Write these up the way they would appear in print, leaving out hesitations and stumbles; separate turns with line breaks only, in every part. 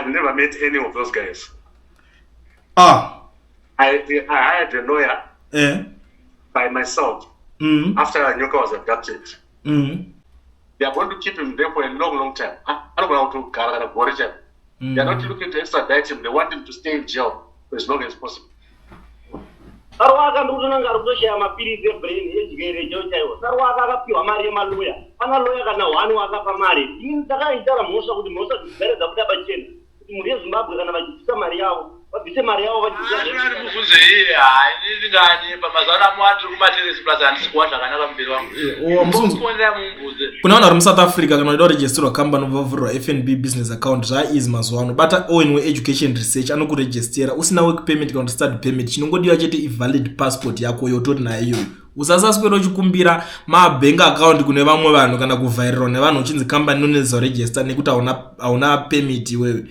I've never met any of those guys.
Ah.
I hired a lawyer by myself after Nyoka was abducted. They are going to keep him there for a long, long time. I don't want to kana gore chaipo. They are not looking to extradite him. They want him to stay in jail for as long as possible.
Sarwaka ndikutoona kunge ari kutoshaya mapiritsi ebrain edyere chaiwo chaiwo. Sarwaka akapiwa mari yemaloya. Pana loya kana one waakapa mari. Ini ndakaitaura mhosva kuti mhosva dzigare dzabuda pachena kuti mhuri yeZimbabwe kana vachibvisa mari yavo vabvise mari yavo vachibvisa
Ari mubvunzo iye, hayi, inini ndinganyepa. Mazuva ano amuwa ndiri kumateresi, plus handisi kuwa zvakanaka muviri wangu. Mufonera mumubvunze.
Kuna vanhu vari muSouth Africa, kana uchida kuregisterwa kambani, ubva vavhurirwa FNB business account, zvaaeasy mazuva ano. Bata Owen weEducation Research, anokuregistera usina work permit kana kuti study permit. Chinongodiwa chete ivalid passport yako yotori nayo iyoyo. Usasaswera uchikumbira mabank account kune vamwe vanhu kana kuvhairirwa nevanhu uchinzi kambani inonetsa kuregister nekuti hauna permit iwewe.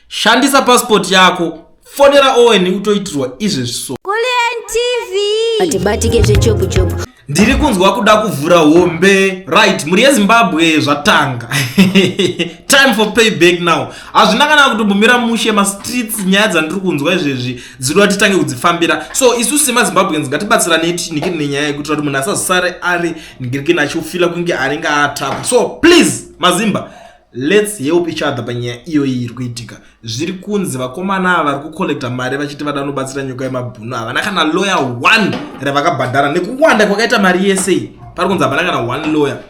Shandisa passport yako, fonera Owen utoitirwa izvezvi. So
Kulian TV.
Atibatike zvechopu chopu.
Ndiri kunzwa kuda kuvhura hombe. Right, mhuri yeZimbabwe, zvatanga. Time for payback now. Hazvina kana kutombomira mushe mastreets. Nyaya dzandiri kunzwa izvezvi dzinoda titange kudzifambira. So isusu semaZimbabweans ngatibatsiranei tichinikiri nenyaya yekuitira kuti munhu asazosare ari ningirikini achifila kunge anenge atakwa. So please, maZimba, let's help each other panyaya iyoyi iri kuitika. Zviri kunzi vakomana ava vari kucollecta mari vachiti vada nobatsira Nyoka yemabhunu havana kana lawyer one ravakabhadhara. Nekuwanda kwakaita mari yese, pari kunzi havana kana one lawyer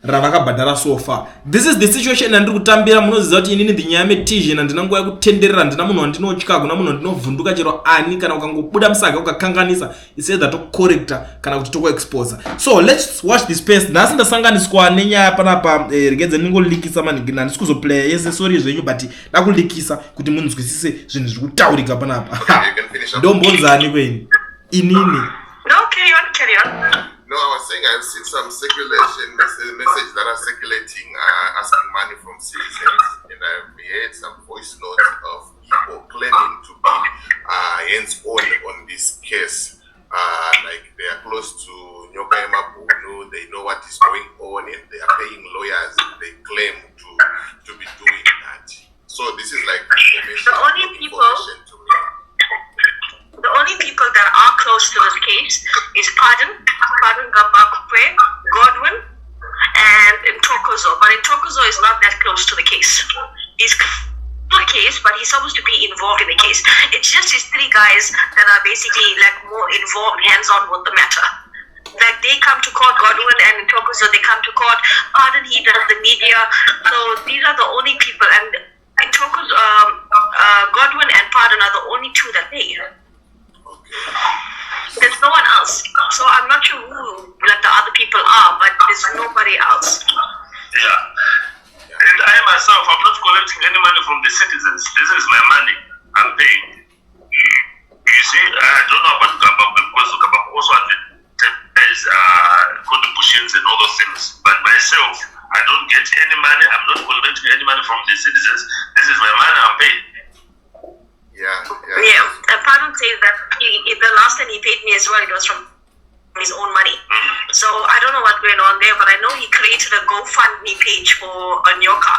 ravakabhadhara so far. This is the situation yandiri kutambira. Munoziva kuti inini ndinyaya metizhen, handina nguva yekutenderera, handina munhu wandinotya, hakuna munhu wandinovhunduka chero ani. Kana ukangobuda musaga ukakanganisa, it's either tocorrecta kana kuti tokuexposa. So let's watch this space. Nhasi ndasanganiswa nenyaya panapa. Regedze ndingolikisa manhingini, handisi kuzoplaya yese, sorry zvenyu, but dakulikisa kuti munzwisise zvinhu zviri kutaurika panapa.
Okay, you can finish up.
Ndombonzani kweni inini?
No, carry on, carry on.
No, I was saying I've seen some circulation message that are circulating, asking money from citizens, and I've heard some voice notes of people claiming to be hands-on on this case. Like they are close to Nyoka Mabunu, they know what is going on, and they are paying lawyers. They claim to be doing that. So this is like information,
The only people-
information to me.
The only people that are close to this case is Pardon, Pardon Gambakwe, Godwin, and Ntokozo. But Ntokozo is not that close to the case. He's close to the case, but he's supposed to be involved in the case. It's just these three guys that are basically like more involved, hands-on with the matter. Like they come to court, Godwin and Ntokozo, they come to court. Pardon, he does the media. So these are the only people, and Ntokozo, Godwin and Pardon are the only two that pay. There's no one else. So I'm not sure who like the other people are, but there's nobody else.
Yeah. And I myself, I'm not collecting any money from the citizens. This is my money I'm paying. You see, I don't know about Gambakwe because Gambakwe also advertise contributions and all those things. But myself, I don't get any money. I'm not collecting any money from the citizens. This is my money I'm paying.
Yeah, and Pardon says that the last time he paid me as well, it was from his own money. So I don't know what's going on there, but I know he created a GoFundMe page for Nyoka.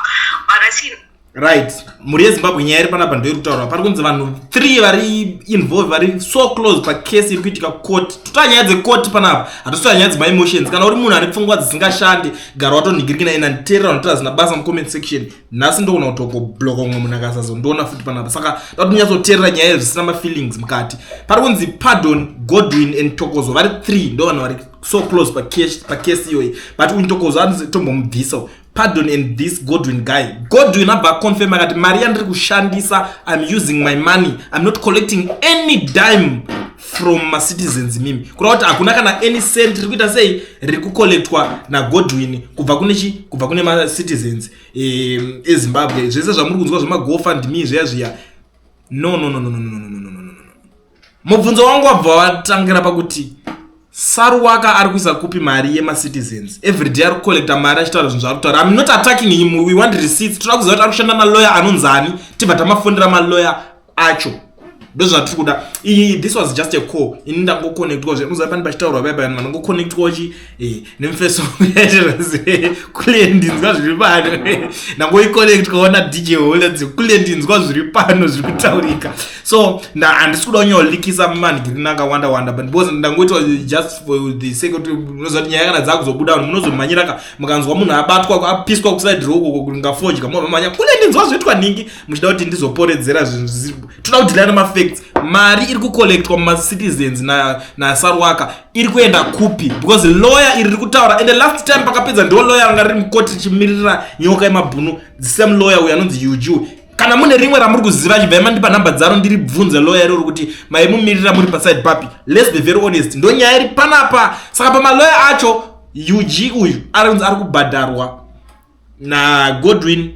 But I see
Right, mhuri yeZimbabwe, nyaya iri panapa ndoiri kutaurwa. Pari kunzi vanhu 3 vari involve, vari so close pacase iri kuitika court. Totaa nyaya dzekoti panapa, hatitotaa nyaya dzemaemotions. Kana uri munhu ane pfungwa dzisingashandi, gara watonhingirikina ina nditeerera unotaura zina basa mucomment section. Nhasi ndogona kutongobloka umwe munhu akasazondiona futi panapa. Saka da kuti munyatsoteerera nyaya zvisina mafeelings mukati. Pari kunzi Pardon, Godwin and Tokozo vari 3, ndo vanhu vari so close pacase iyoyi. But uyu Tokozo anzi tombomubvisa. Pardon and this Godwin guy. Godwin abva aconfirm akati mari yandiri kushandisa, I'm using my money, I'm not collecting any dime from macitizens mimi. Kureva kuti hakuna kana any cent riri kuita sei, riri kucollectwa naGodwin kubva kune chi, kubva kune macitizens eZimbabwe. Zvese zvamuri kunzwa zvemaGoFundMe zviya zviya, no, no, no, no, no, no, no, no, no, no, no. Mubvunzo wangu wabva watangira pakuti Saruwaka ari kuisa kupi mari yemacitizens? Everyday ari kucollecta mari achitaura zvinhu zvaari kutaura. I'm not attacking him, we want receipts. Toda kuziva kuti ari kushanda nalawyer anonzani, tibva tamafondera malawyer acho. Ndozvatiri kuda. Iyi, this was just a call. Ini ndangoconnectwa zve muziva pane pachitaurwa paya paya ndangoconnectwa chi nemufeso kule ndinzwa zviri pano. Ndangoiconnectwa na DJ Hollands kule ndinzwa zviri pano zviri kutaurika. So handisi kuda kunyaolikisa manhikirina akawanda wanda, but because ndangoitwa just for the sake kuti munoziva kuti nyaya kana dzakuzobuda vanhu munozomhanyira ka, mukanzwa munhu abatwa apiswa kuside roko kungafodya momhanya kule ndinzwa zvoitwa nhingi muchida kuti ndizoporedzera zvinhu zvisiri. Toda kudhilana nemafacts. Mari iri kucollectwa mumacitizens naSarwaka iri kuenda kupi? Because lawyer iri riri kutaura, and the last time pakapedza ndo lawyer ranga riri mukoti richimirira Nyoka yemabhunu, the same lawyer uyo anonzi Yuju. Kana mune rimwe ramuri kuziva, chibvai mandipa nhamba dzaro ndiribvunze lawyer iroro kuti maimumirira muri paside papi. Let's be very honest, ndo nyaya iri panapa. Saka pamaloya acho, UG uyu ari kunzi ari kubhadharwa naGodwin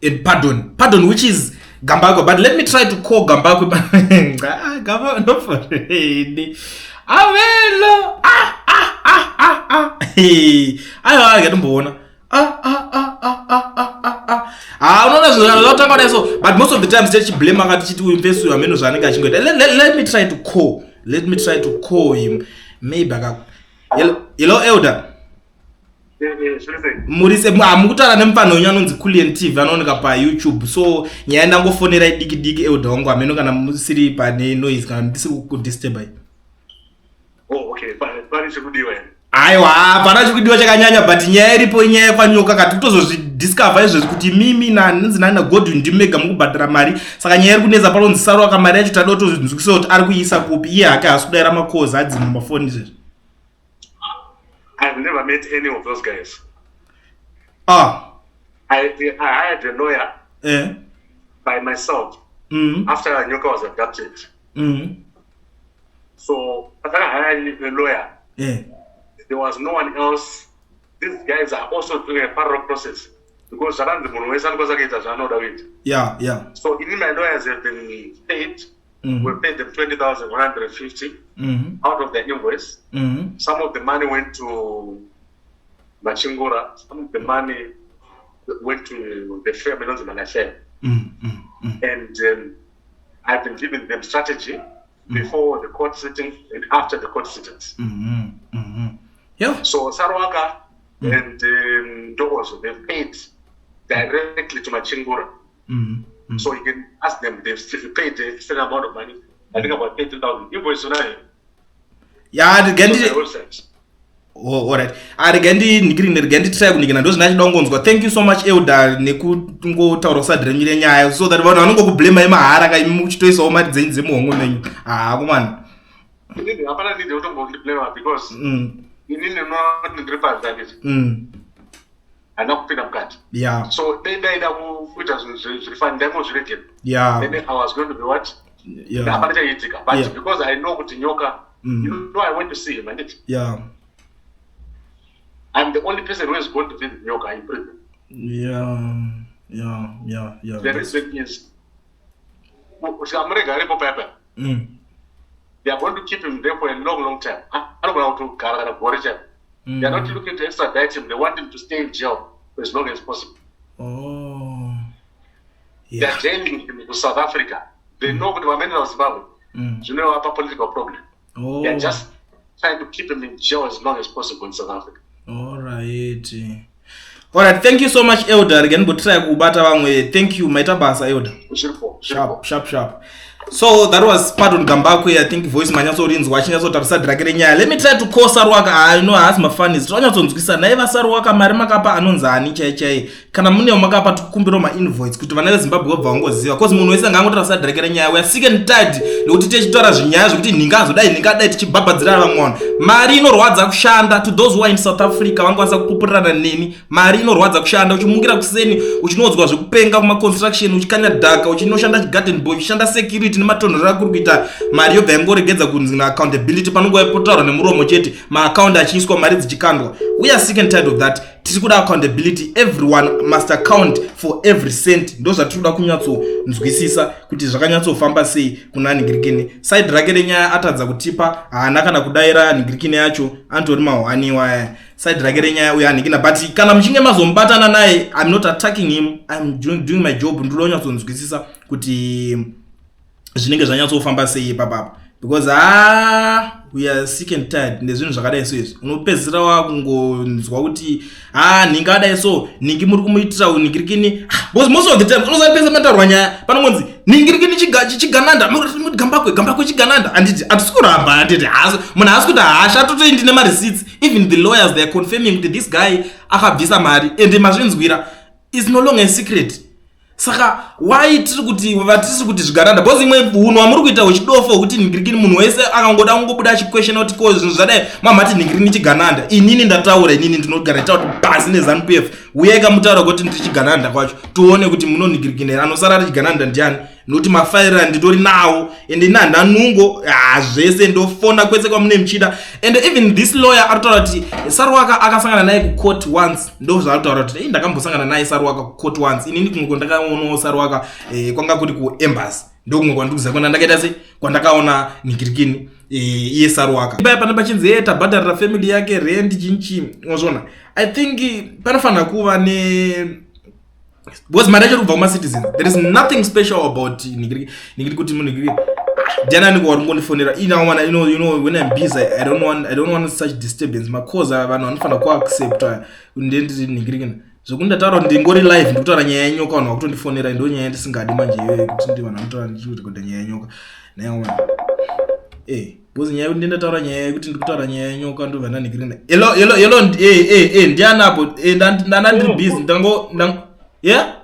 and Pardon, which is Gambakwe. But let me try to call Gambakwe. Ah, Gamba noforeni avelo. Ah, ah, ah, ah, ah. Hey, aiwa, ngatimboona. Ah, ah, ah, ah, ah, ah, ah, ah. Ah, unoona zvinhu zvatanga kudai. So but most of the times tichiblame akati chiti uyu mfesi uyu hameno zvaanenge achingoita. Let me try to call, let me try to call him. Maybe aka. Hello, hello, elder.
Zviri sei?
Muri se mukutaura nemufano wenyu anonzi Culian TV, anooneka paYouTube. So nyaya ndangofonera idiki diki, elder wangu. Hameno kana musiri pane noise, kana ndisiri kudisturba.
Oh, okay. Pane chikudiwa here?
Aiwa, hapana chikudiwa chakanyanya, but nyaya iripo inyaya yekwaNyoka. Kati kutozozvidiscover izvezvi kuti mimi nanzi nani naGodwin ndimega mukubhadhara mari. Saka nyaya iri kunetsa panonzi Sarwaka mari yacho tada kutozvinzwisa kuti ari kuiisa kupi. Iye hake haasi kudaira makozi, adzima mafoni izvezvi.
I've never met any of those guys.
Ah.
I hired a lawyer by myself after Nyoka was abducted. So after I hired a lawyer, there was no one else. These guys are also doing a parallel process because zvakanzi munhu wese anokwanisa kuita zvaanoda kuita. So ini my lawyers have been paid. We paid them 20,150 out of the invoice. Some of the money went to Machingura. Some of the money went to the firm inonzi Manashe. And I've been giving them strategy before the court sitting and after the court sittings. So Saruwaka and Ndokozo, they've paid directly to Machingura. So you can ask them, they've still paid a certain amount of money. I think about 30,000. Invoice on
Ya, rega ndi
the website.
Oh, alright. Ah, rega ndinhikirine, rega nditry kunikina, ndo zvina chida kungonzwa. Thank you so much, elder, nekungotaura kuside renyu renyaya so that vanhu vanongokublame mahara ka imi muchitoisawo mari dzenyu dzemuhomwe menyu. Ah, komana.
Inini hapana need yekutombondiblame because inini ndinoti ndiri panze, handiti? Handina kupinda mukati. So dai ndaida kuita zvinhu zviri fani, ndaingozviregera. Then I was going to be what? Hapana chaiitika. But because I know kuti Nyoka, I went to see him, handiti? I'm the only person who has gone to visit Nyoka in prison. The reason is tikamurega aripo paya paya, they are going to keep him there for a long, long time. Anogona kutogara kana gore chaipo. They are not looking to extradite him. They want him to stay in jail for as long as possible. They are jailing him to South Africa. They know kuti vamaendera kuZimbabwe zvinovapa political problem. They are just trying to keep him in jail as long as possible in South Africa.
Alright, thank you so much, elder. Rega ndimbotry kubata vamwe. Thank you, maita basa, elder.
Zviripo.
Sharp, sharp, sharp. So that was Pardon Gambakwe. I think voice manyatsorinzwa achinyatsotarisa dhirake renyaya. Let me try to call Saruwaka. I know haasi mafanis, tinonyatsonzwisa naiva Saruwaka. Mari makapa anonzi ani chai chai? Kana munewo makapa, tikukumbirawo mainvoice kuti vana veZimbabwe vabva vangoziva, cause munhu wese angangotarisa dhirake renyaya. We are sick and tired nekuti tichitaura zvinyaya zvekuti nhinga azodai, nhinga adai, tichibhabhadzira vamwe vanhu. Mari inorwadza kushanda. To those who are in South Africa, vangakwanisa kupupurirana neni, mari inorwadza kushanda. Uchimukira kuseni, uchinodzwa zvekupenga kumaconstruction, uchikanya dhaka, uchinoshanda chigarden boy, uchishanda security, nematonhorero akuri kuita mari yobva yangoregedza kunzi naaccountability. Panongova potaurwa nemuromo chete, maakaundi achiiswa, mari dzichikandwa. We are sick and tired of that. Tiri kuda accountability. Everyone must account for every cent. Ndo zvatiri kuda kunyatsonzwisisa kuti zvakanyatsofamba sei kuna nhingirikini. Side rake renyaya atadza kutipa, haana kana kudaira nhingirikini yacho, anotori mahwaniwa aya. Side rake renyaya uyo anhikina, but kana muchinge mazomubatana naye, I'm not attacking him, I'm doing my job. Ndinoda kunyatsonzwisisa kuti Zvinenge zvanyatsofamba sei ipapapa? Because ha, we are sick and tired nezvinhu zvakadai so izvi. Unopedzisira wakungonzwa kuti ha, nhingi adai so, nhingi muri kumuitira nhingirikini, because most of the time unosapesa mataurwa nyaya panongonzi nhingirikini chigananda, Gambakwe, Gambakwe chigananda. Handiti hatisi kuramba, handiti munhu haasi kuti hasha totoendi nemareceipts. Even the lawyers, they are confirming kuti this guy akabvisa mari, and mazvinzwira, is no longer a secret. Saka why tiri kuti vatisi kuti zvigananda? Because imwe unhu wamuri kuita uchidofo hwekuti nhingirikini, munhu wese akangoda kungobuda achiquestiona kuti ko zvinhu zvadai, mamhati nhingirikini chigananda. Inini ndataura, inini ndinogara nditaura kuti pasi neZANU PF. Uyai kamutaura kuti ndiri chigananda kwacho, tione kuti munonhingirikini anosara ari chigananda ndiani, nokuti mafairira nditori nawo, ende ini handanungo zvese, ndofona kwese kwamune muchida. And even this lawyer ari kutaura kuti Saruwaka akasangana naye kucourt once. Ndo zvaari kutaura kuti, "Ei, ndakambosangana naye Saruwaka kucourt once." Inini kumwe kwandakaonawo Saruwaka kwanga kuri kuembassy. Ndokumwe kwandikuziva kwanda ndakaita sei, kwandakaona nhingirikini iye Saruwaka. Paya pane pachinzi ye tabhadharira family yake rent chinchi, unozviona. I think panofanira kuva ne, because mari yacho iri kubva kumacitizens. There is nothing special about ningiri kuti munhu ndianani wari kungondifonera inawana. You know when I'm busy, I don't want such disturbance. Makoza vanhu vanofanira kuaccepta ndendiri ningirikina zvokuti ndataura kuti ndingori live, ndikutaura nyaya yenyoka, vanhu vakutondifonera. Ndo nyaya yandisingadi manje iyoyo, kuti ndi vanhu vanotaura ndichikurekodha nyaya yenyoka nayawana, because nyaya yekuti ndendataura nyaya yekuti ndikutaura nyaya yenyoka, ndobva ndanhingirina. Hello, hello, hello. Ndiani apo? Ndanda ndiri busy, ndango yeah.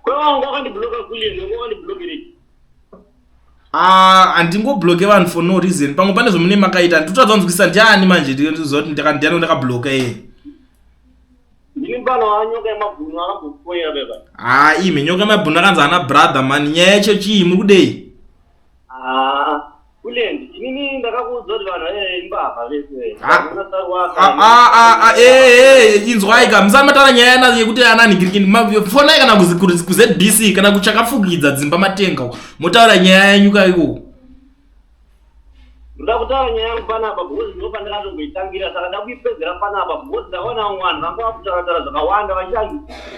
Kwewanga wakandibloka kuleni, wanga wakandiblokerei?
Ah, handingobloke vanhu for no reason. Pamwe pane zvomune makaita, nditotadza kunzwisisa ndiani manje. Ndinoziva kuti ndiani ndakabloka iye.
Ndini mufana wanyoka yemabhunu akambokufonera beba.
Ha, ime nyoka yemabhunu akanzi ana brother man. Nyaya yacho chii? Muri kudei?
Ah, kulendi inini ndakakuudza kuti vanhu imbavha vese.
Ah.
Hakuna Saruwaka.
Ah, ah, ah, inzwai ka, musati mataura nyaya yana yekuti ananhingirikini, fonai kana kuZBC kana kuchakafukidza dzimba matenga uko, motaura nyaya yenyuka ikoko.
Ndoda kutaura nyaya yangu panapa because ndo pandakatomboitangira, saka nda kuipedzera panapa because ndakaona vamwe vanhu vanga vakutaura-taura zvakawanda vachiti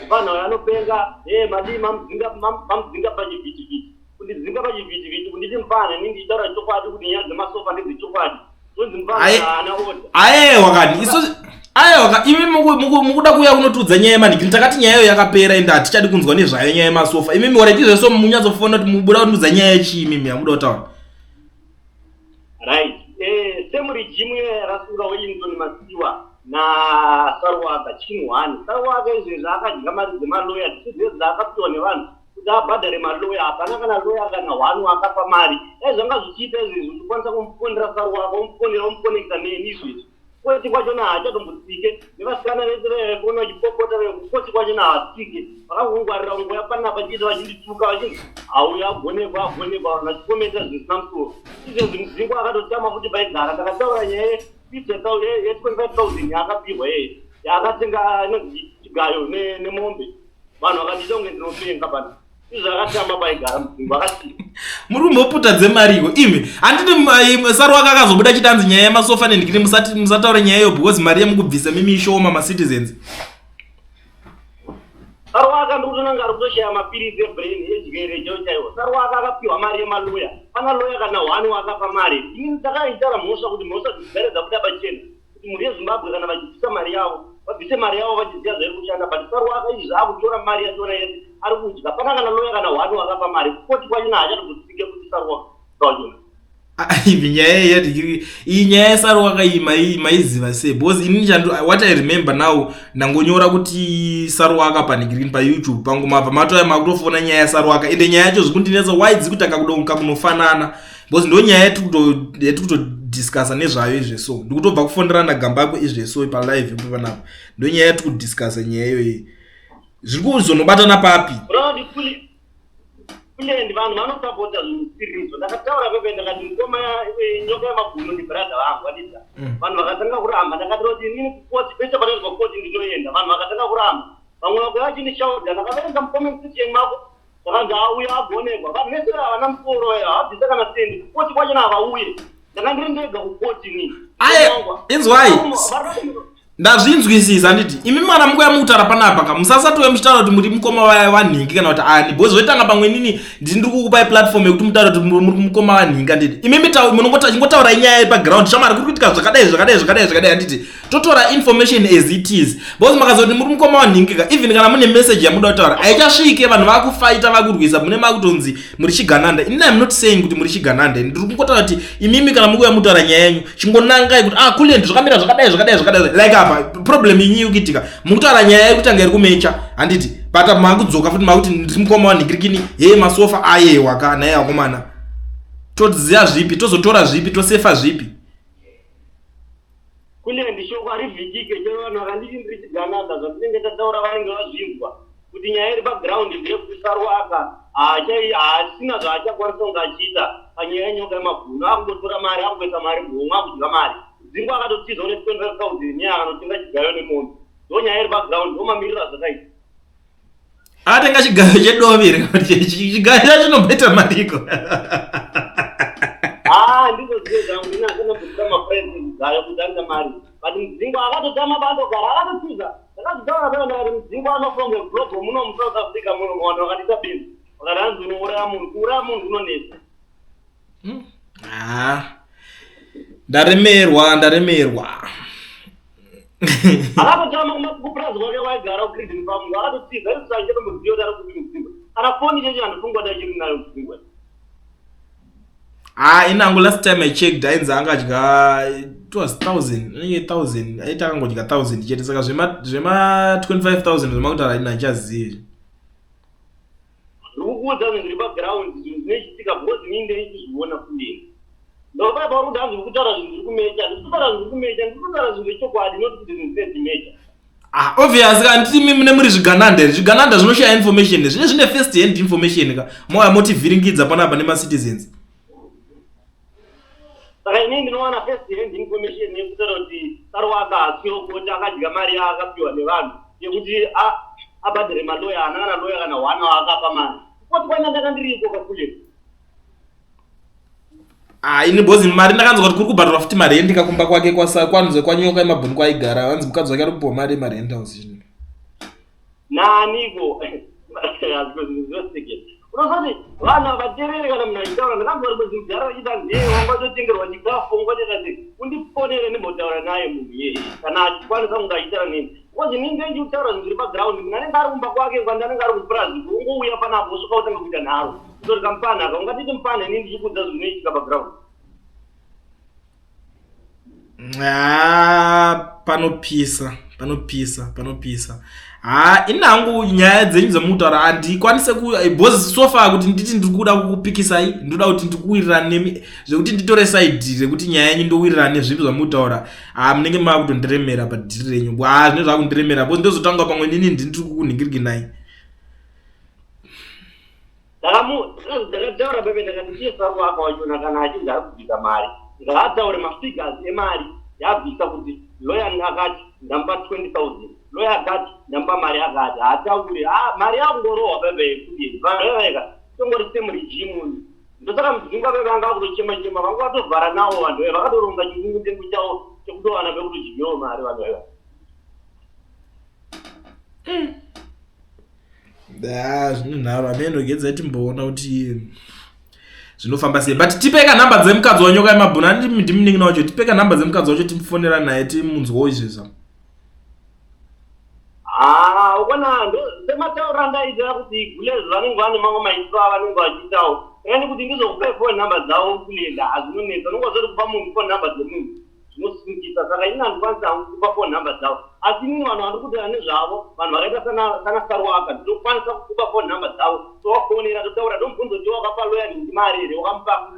vanhu ava vanopenga. E madii mamudzinga pachivhitivhiti, kundidzinga pachivhitivhiti, kunditi mufana ini ndichitaura chokwadi kuti nyaya dzemasofa ndedzechokwadi, tonzi mufana haana order.
Ayewa kani, isu ayewa ka, imi mukuda kuuya kunotiudza nyaya yemanhikini. Takati nyaya iyo yakapera, ende hatichadi kunzwa nezvayo nyaya yemasofa. Imimi wareti zveso munyatsofona kuti mubuda kutiudza nyaya yechii imimi yamuda kutaura?
Right, same regime iyo yakasunga Wellington Masiwa naSaruwaka chinhu one. Saruwaka izvezvi akadya mari dzemaloya dzisidzo dzaakapiwa nevanhu kuti abhadhare maloya. Hapana kana loya kana one akapa mari. Dai zvanga zvichiita izvezvi, uchikwanisa kumufonera Saruwaka, umufonera, umukonekta neni izvezvi, koti kwachona haachatombosvike. Nevasikana vese vefoni vachipopota, koti kwachona havasvike. Vakangongwarira kungoya panapa chete vachindituka, vachinzi auya agonekwa, agonekwa, vanhu vachikomenta zvisina musoro. Izvezvi mudzingo akatotama futi paigara. Ndakataura nyaya ye25 000 yaakapihwa yeye, yaakatenga inonzi chigayo nemombe. Vanhu vakandiita kunge ndinopenga pana. Izvo akatama paigara mudzingo, akati
Muri kumboputa dzemariko imi. Handiti Saruwaka akazobuda achiti anzi nyaya yemasofa nendikini, musataure nyaya iyo because mari yemukubvisa mimi ishoma macitizens.
Saruwaka ndikutonanga ari kutoshaya mapiritsi ebrain ejere chaiwo chaiwo. Saruwaka akapiwa mari yemaloya. Pana loya kana one wakapa mari? Inini ndakaitaura mhosva kuti mhosva dzigare dzabuda pachena, kuti mhuri yeZimbabwe kana vachibvisa mari yavo, vabvise mari yavo vachiziva zvairi kushanda. But Saruwaka izvi zvaakutora mari yachona yese ari kudya. Pana kana loya kana one wakapa mari? Koti kwachona haachatombosvike kuti Saruwaka wachona.
Ivi nyaya iyi yati iyi nyaya yeSaruwaka iyi maiziva sei? Because inini chando, what I remember now, ndangonyora kuti Saruwaka panhigirini paYouTube pangu, mabva matoya makutofona nyaya yaSaruwaka. Ende nyaya yacho zvikundinetsa, why dziri kutanga kudonka kunofanana? Because ndo nyaya yatiri kutodiscussa nezvayo izveso. Ndikutobva kufonderana Gambakwe izveso palive ipo panapa, ndo nyaya yatiri kudiscussa. Nyaya iyoyi zviri kuzonobatana papi?
Kulendi vanhu vanosapota zvinhu zvisirizo. Ndakataura pepe, ndakati mukoma nyoka yemabhunu ndibrother vangu vadidza. Vanhu vakatanga kuramba. Ndakataura kuti inini kukoti, pese panoitwa koti ndinoenda. Vanhu vakatanga kuramba, vamwe vakuya vachindishaudha. Ndakaverenga mucomment section mako, zvakanzi auya agonekwa. Vanhu vese havana musoro, havabvisa kana sendi. Kukoti kwachona havauye. Ndanga ndiri ndega kukoti inini.
Aye, inzwai. Ndazvinzwisisa handiti imi mwana mukuya mukutaura panapa ka musasatouya muchitaura kuti muri mukoma vanhingi kana kuti ani because zvoitanga pamwe nini ndini ndiri kukupai platform yekuti mutaure kuti muri mukoma vanhingi handiti imimi munongochingotaurai nyaya yepaground shamwari kuri kuitika zvakadai zvakadai zvakadai zvakadai handiti totora information as it is because makazoti muri mukoma wanhingi ka even kana mune message yamuda kutaura haichasvike vanhu vakufaita vakurwisa mune makutonzi muri chigananda ini im not saying kuti muri chigananda ndiri kungotaura kuti imimi kana mukuuya mutaura nyaya yenyu chingonangai kuti ah kulend zvakamira zvakadai zvakadai zvakadai like apa problem inyi iri kuitika mukutaura nyaya yekutanga iri kumecha handiti but makudzoka futi makuti ndiri mukoma wanhingirikini hee masofa ayewa ka naye akomana toziva zvipi tozotora zvipi tosefa zvipi
Kune ndishoko harivhikike chero vanhu vakanditi ndiri chigananda zvandinenge tataura vanenge vazvinzwa kuti nyaya iri paground ndeyekuti Saruwaka haasina zvaachakwanisa kunge achiita panyaya yenyoka yemabhunu akungotora mari akungoisa mari muhomwe akudya mari Dzingwa akatotiza une 25,000 nyaya akanotenga chigayo nemombe ndonyaya iri paground ndomamiriro azvakaita.
Atenga chigayo chedovi here kana kuti chigayo chacho chinomboita mariko?
Ah, ndizvo zviye zvangu ini handina maprice echigayo kuti anoita mari but Mudzingwa akatotama paanogara akatotiza ndakazvitaura paya ndakati Mudzingwa anofonga global muno muSouth Africa muno vanhu vakatiita binzi vakati hanzi unouraya munhu kuuraya munhu kunonetsa.
Ah, ndaremerwa ndaremerwa.
Akatotama kupurazi kwake kwaigara kuCreedon Farm akatotiza isu taichatomboziva kuti ari kupi Mudzingwa kana foni cheche handifungi kuti achiri nayo Mudzingwa.
Ah, inangu last time I checked ainzi angadya it was 1000 inenge 1000 aiti akangodya 1000 chete saka zvema zvema 25000 zvemakutaura ini handichazivi.
Ndikukuudza zvinhu zviri paground zvinhu zvinoitika because inini ndeichizviona kudini. Ndopa pauri kuti hanzi uri kutaura zvinhu zviri kumecha handisi kutaura zvinhu zviri kumecha ndiri kutaura zvinhu zvechokwadi not kuti zvinhu zvinenge zvichimecha.
Ah, obvious ka nditi mimi mune muri zvigananda here zvigananda zvinoshaya information zvine zvine first hand information ka mouya motivhiringidza panapa nemacitizens.
Saka inini ndinowana first hand information yekutaura kuti Saruwaka haasiwo koti akadya mari yaakapiwa nevanhu yekuti abhadhare maloya haana kana loya kana one waakapa mari. Koti kwanyandaka ndiriko kakule.
Ah, ini bozi mari ndakanzwa kuti kuri kubhadharwa futi marendi kakumba kwake kwanze kwanyoka yemabhunu kwaigara vanzi mukadzi wake ari kupiwa mari yemarent house chino.
Naaniko unozoti vanhu havaterere kana munhu achitaura ndakanzwa rimwe zimudhara richiti hanzi yee wanga watotengerwa chikafu wanga watoita sei undifonere ndimbotaura naye munhu iyeye kana achikwanisa kunge achitaura neni because inini ndenge ndichitaura zvinhu zviri paground munhu anenge ari kumba kwake kwandi anenge ari kupurazi ungouya panapo wosvika wotanga kuita nharo kutori kamupfanha aka ungatiti mupfanha inini ndichikuudza zvinoitika paground.
Haa panopisa panopisa panopisa haa ini hangu nyaya dzenyu dzamukutaura handikwanise ku because so far kuti nditi ndiri kuda kukupikisai ndoda kuti ndikuwirirane nemi zvekuti nditore side rekuti nyaya yenyu ndowirirana nezvipi zvamukutaura haa munenge makutondiremera padhiri renyu haa zvine zvakundiremera because ndozotanga pamwe nini ndini ndiri kukunhingiriginai
Ndakataura pepe ndakati iye Saruwaka wachona kana achinzi ari kubvisa mari ngaataure mafigures emari yaabvisa kuti lawyer akati ndamupa 20000 lawyer akati ndamupa mari akati haataure ah, mari yakungorohwa pepe yekudii vanhu veveka tongori same regime ndosaka mudzingwa pepe anga akutochema chema vanga vatovhara nawo vanhu veve vakatoronga chirungu chavo chekutowana pekutodyiwa mari vanhu veve.
Da, zvine nharo ameno gedza timboona kuti zvinofamba sei but tipeka nhamba dzemukadzi wanyoka yemabhunu andi ndimunin'ina wacho tipeka nhamba dzemukadzi wacho timufonera naye timunzwawo izvezva
Ah, ukona ndo sematauriro andaita kuti gulez vanenge vane mamwe maitiro avanenge vachiitawo saka kuti ndizokupai phone number dzavo kulenda hazvinonetsa unenge wazoti kupa munhu phone number dzemunhu zvinosungisa saka ini handikwanisi hangu kupa phone number dzavo asi inini vanhu vandiri kutaura nezvavo vanhu vakaita sana sana Saruwaka ndinokwanisa kukupa phone number dzavo tovafonera totaura ndomubvunza kuti wakapa lawyer nhingi mari here wakamupa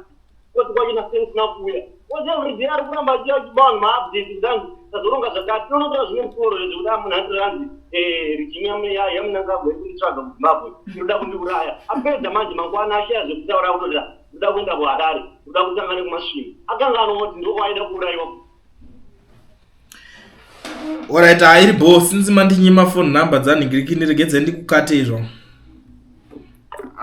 koti kwachona sei usina kuuya because every day ari kuramba achipa vanhu maupdates kuti anzi tazoronga zvakati tinonotora zvine musoro zvekuti ah, munhu anzi anzi eh, regime yaMnangagwa iri kunditsvaga kuZimbabwe inoda kundiuraya apedza manje mangwana ashaya zvekutaura kutoti Ndoda kuenda kuHarare, ndoda kutanga nekuMasvingo. Akanganwa kuti ndokwaaida kuurayiwa.
Alright, hairi bho since mandinyima phone number dzanhingirikini regedzai ndikukate izvo.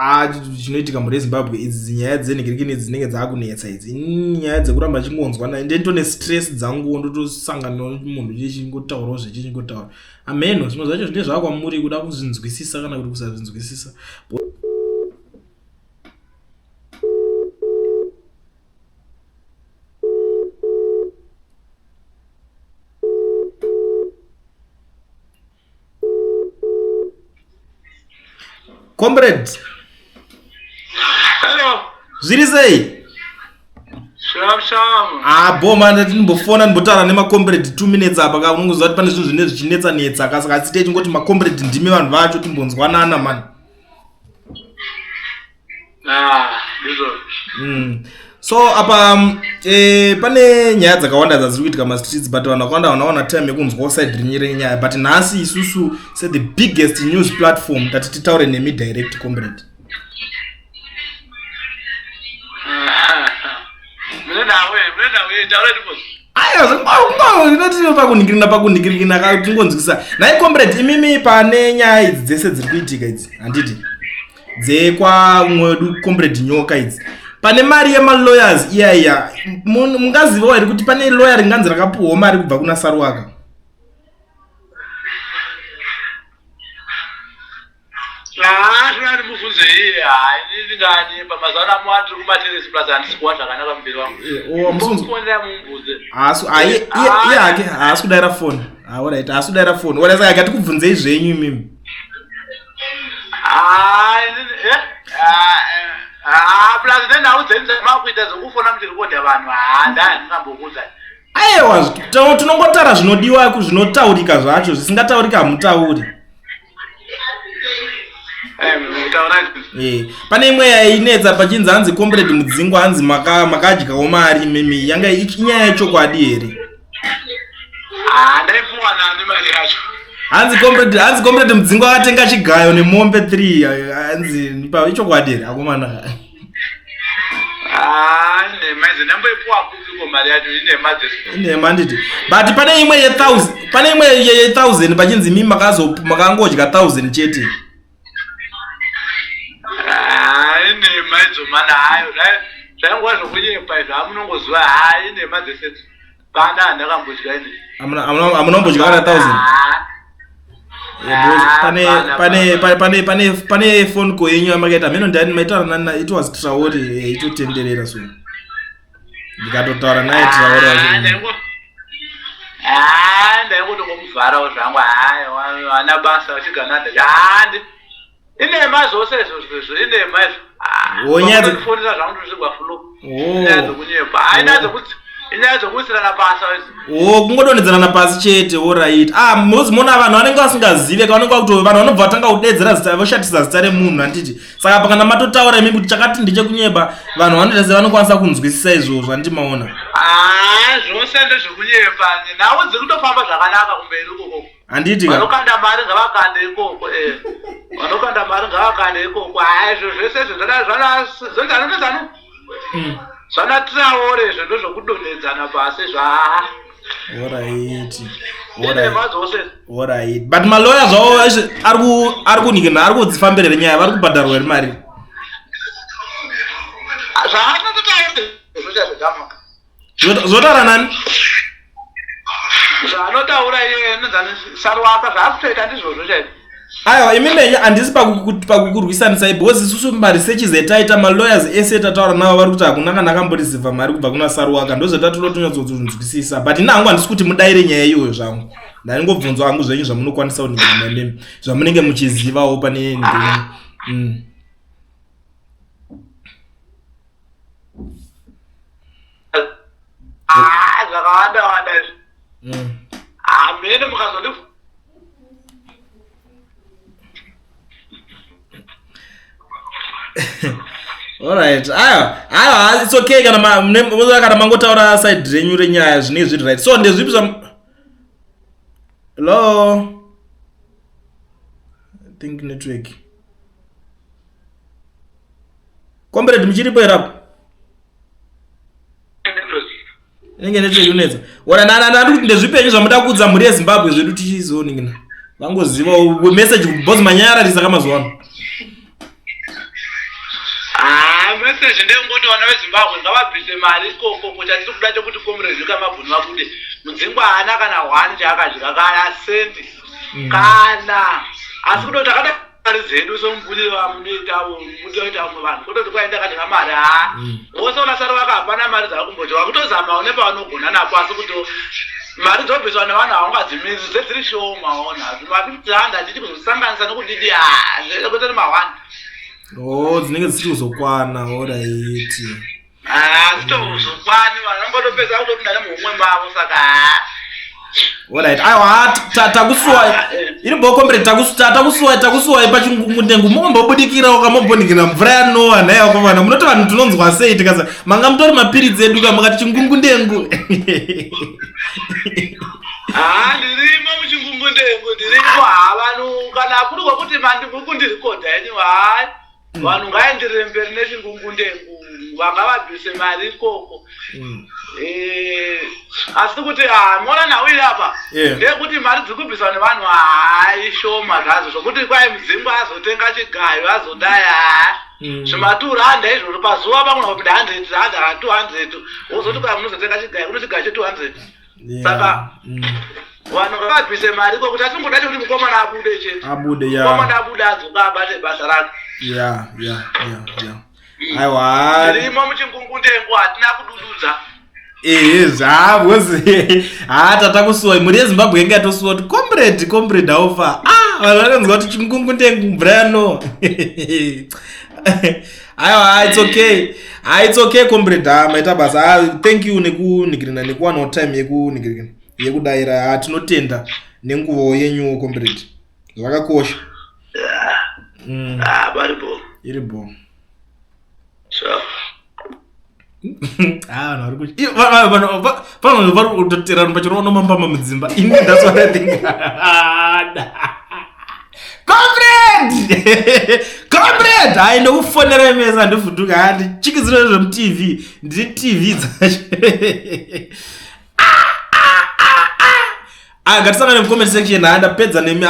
Ah, chinoitika mhuri yezimbabwe idzi nyaya dzenhikirikini idzi dzinenge dzaakunetsa idzi. Nyaya dzekuramba chingonzwa naye ndenditone stress dzangu ndotosangana munhu chichingotaurawo zvechingotaura. Ameno zvimwe zvacho zvine zvaakwamuri kuda kuzvinzwisisa kana kuti kusazvinzwisisa. Comrade.
Hello.
Zviri sei?
Sham sham.
Ah, bo man, ndati ndimbofona ndimbotaura nemacomrade 2 minutes apa ka unongoziva kuti pane zvinhu zvine zvichinetsa netsa ka saka asi tichingoti macomrade ndimi vanhu vacho timbonzwanana man.
Ah, ndizvo.
So apa pane nyaya dzakawanda dzadziri kuitika mastreets, but vanhu vakawanda vanawana time yekunzwawo side rinyi renyaya, but nhasi isusu se the biggest news platform tati titaure nemi direct, comrade.
Mune nawe, mune nawe, taura ndimbozi.
Aiwa, inoti pakunhingirina pakunhingirikina ka tingonzwisa. Nhai comrade, imimi pane nyaya idzi dzese dziri kuitika idzi, handiti? Dzekwa mwedu comrade Nyoka idzi. Pane mari yemalawyers iya iya, mungazivawo here kuti pane lawyer ringanzi rakapuhwa mari kubva kuna Saruwaka?
Ah, zvinoda ndimubvunze iye. Hai, inini ndinganyepa. Mazuva ano amuwa ndiri kumateresi plus handisi kuwa zvakanaka muviri wangu.
Oh, hamusi
Fonera mumubvunze.
Haasi, ah, iye hake haasi kudaira foni. Ah, alright, haasi kudaira foni. Alright, saka ngatikubvunzei zvenyu imimi.
Ah, inini, eh? Ah, eh, ah, plus nenhau dzenyu dzamakuita dzekufona muchirekodha vanhu. Ah, ndandingambokuudzai.
Aiwa, tinongotara zvinodiwa, zvinotaurika zvacho, zvisingataurika hamutauri. Pane imwe yainetsa pachinzi hanzi comrade Mudzingwa hanzi makadyawo mari imimi, yanga inyaya yechokwadi here?
Ah, ndaipuwa nani mari yacho?
Hanzi comrade Mudzingwa akatenga chigayo nemombe 3, hanzi ichokwadi here akomana?
Ah, inhema idzi, ndamboipuwa kupi ko mari yacho? Inhema dzese.
Inhema handiti. But pane imwe ye 1000, pane imwe ye 1000 pachinzi mimi makangodya 1000 chete.
Ah, inhema idzo mana, hayo zvaingova zvokunyepa izvo, hamunongoziva. Ha, inhema dzese idzo. Pana handakambodya ini.
Hamuna kumbodya kana 1000?
Ah.
Yeah,
Ah,
pane
pana,
pane
pana.
pane pane pane phone call yenyu yamakaita mheno ndani maitaura nani, it was Traore, itotenderera so ndikatotaura naye Traore
Ah,
wacho.
Ah, ndaingotongomuvharawo zvangu. Hayi, haana basa vachigananda. Ah, inhema zvose izvo, izvo inhema izvo. Ah,
Oh, nyaya
vakutondifonera zvangu ndosvigwa flu.
Oh.
Inyaya dzekunyepa. Ah, inyaya dzekuisirana pasi idzi.
Oh, kungodonhedzerana pasi chete. Alright. Ah, mona vanhu vanenge vasingazive ka, vanenge vakuto vanhu vanobva vatanga kudedzera zita, voshatisa zita remunhu, handiti? Saka apa kana matotaura imi kuti chakati ndechekunyeba, vanhu vanoita sevanokwanisa kunzwisisa izvozvo, handiti maona?
Ah, zvose ndezvekunyepa. Nhau dziri kutofamba zvakanaka kumberi ikoko.
Handiti ka?
Vanokanda mari ngavakande ikoko, eh. Vanokanda mari ngavakande ikoko. Hayi, izvo zvese izvo zvana zvana zvana Traore izvo ndozvokudonhedzana pasi zva.
Alright.
Inhema dzose.
Alright. But maloya zvawo eshe ari kunikina, ari kudzifambira here nyaya, vari kubhadharwa here mari?
Zvaanototaura ndizvo chaizvo zvamuka.
Zvotaura nani?
Zvaanotaura iye anonzi Saruwaka, zvaakutoita ndizvozvo chaizvo.
Aiwa, imi menyu handisi pakukurwisanisai, because isusu maresearches etaita, malawyers ese etataura navo vari kuti hakuna kana akamboreceiva mari kubva kuna Saruwaka. Ndozvatatoda tonyatsokunzwisisa, but ini hangu handisi kuti mudaire nyaya iyoyo zvangu, ndaingobvunzwa hangu zvenyu zvamunokwanisa kuningirina imimi zvamunenge muchizivawo pane ndini.
Ah, zvakawanda wanda izvi. Ah, mene mukazondif-
Alright. Aiwa, aiwa, it's okay kana kana mangotaura side renyu renyaya zvinenge zviri right. So ndezvipi zvam Hello? I think network. Comrade muchiripo here apo? Inenge network inonetsa. Ora na na kuti ndezvipenyu zvamuda kuudza mhuri yeZimbabwe zvedu tichizoningina. Vangozivawo message because manyararisa kamazuva ano.
Message ndeyekungoti vana veZimbabwe ngavabvise mari ikoko ko chatiri kuda chekuti comrade Kamabhunu vabude. Mudzingwa haana kana one chaakadya kana sendi kana asi kutoti takada mari dzedu somubudiro wamunoita munoita vamwe vanhu kutoti kwai ndakadya mari haa vose vanasara vaka hapana mari dzakumboti vakutozama une pavanogona napo asi kuti mari dzobviswa nevanhu haungadzimisi dzedziri shoma ona ma50 rand achiti kuzosanganisa nokudidi haa kutori ma1.
Oh, dzinenge dzisiri kuzokwana, alright.
Hazitozokwani, vanhu vangotopedza kutopinda nemuhomwe mavo, saka haa.
Alright, aiwa, takusuwai. Iri bho, comrade, takusuwai, takusuwai pachingungundengu. Mukombobudikira ukamomboningina mvura yanowa nhai vakomana. Munoti vanhu tinonzwa sei tikasa manga mutori mapiritsi edu ka mukati chingungundengu.
Haa, ndirimo muchingungundengu, ndirimo. Haa, vanhu kana kuri kwekuti muri kundirekodha henyu, hai, vanhu ngaenderere mberi nechingungundengu, vanga vabvise mari ikoko. Asi kuti muona nhau iri apa ndeyekuti mari dziri kubviswa nevanhu hai shoma zvazo zvokuti kwai Mudzingwa azotenga chigayo azodai, haa, zvima2 rand izvozvo pazuva, pamwe kupinda 100 rand kana 200, wozoti kwai munozotenga chigayo, kuno chigayo che200. Saka vanhu ngavabvise mari iko kuti asingoda chekuti mukomana abude chete.
Abude, ya.
Mukomana abude, adzoka abate basa rake.
Ya, aiwa.
Tirimo muchingungundengu, hatina kudududza.
Ehe, zvavozi ha tatakusuwai. Mhuri yeZimbabwe yanga yatosuwa kuti comrade, comrade aufa. Ah, vanhu vakanzwa kuti chingungundengu, mvura yanowa. Aiwa, it's okay. Ah, it's okay, comrade. Ah, maita basa. Ah, thank you nekunigirina, nekuwanawo time yekunigirina, yekudayira. Ah, tinotenda nenguvo yenyu, comrade, zvakakosha.
Ah, paripo.
Iri bo.
Sure.
Ah, vanhu vari kuchi vanhu vanhu vari kutotera pachiroono mambama mudzimba. Ini that's what I think. Comrade, comrade, hai, ndokufonera mesa, ndivhunduka. Handichikidziro zvemuTV, ndiri TV dzacho. Ah, ngatisangane mucomment section. Ha, ndapedza nemi.